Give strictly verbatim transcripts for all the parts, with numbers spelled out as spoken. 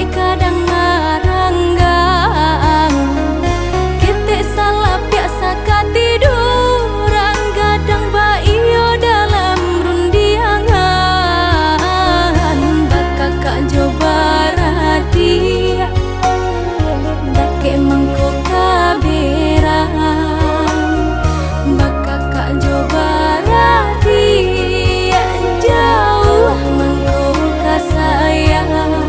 Kadang maranggang, ketek salapiak sakatiduran, gadang baiyo dalam rundiangan, bakakak jo baradiak, dakek mangko kaberang, bakakak jo baradiak, jauah mangko kasayang.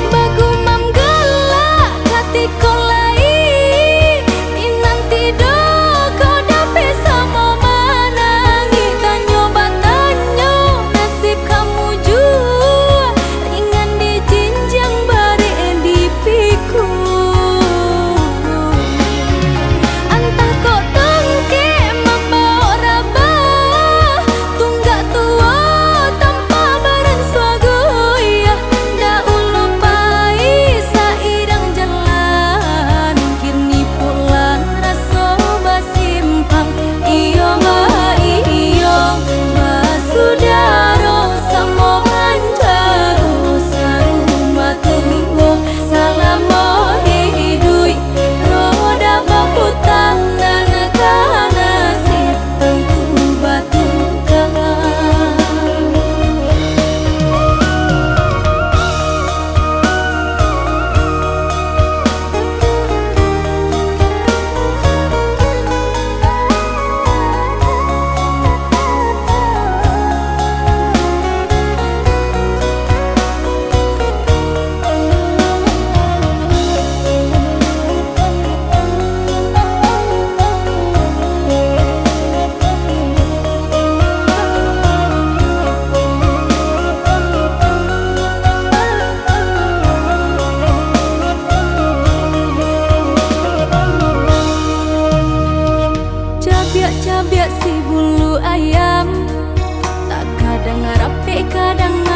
Bagumam galak katiko lai, inanti do kau dapek samo manangih, tanyo batanyo nasib kamu jua, ringan dijinjiang barek dipikul. Antah kok tungkek mambao rabah, tunggak tuo tampah baransua guyah, daulu pai sairang jalan, kini pulang raso basimpang. Iyo ma iyo basudaro, samo manjaro sarumah tanggo, salamo iduik roda baputa, nan ka nasib tantu batukar. Cabiak-cabiak si bulu ayam, takadang rapek, kadang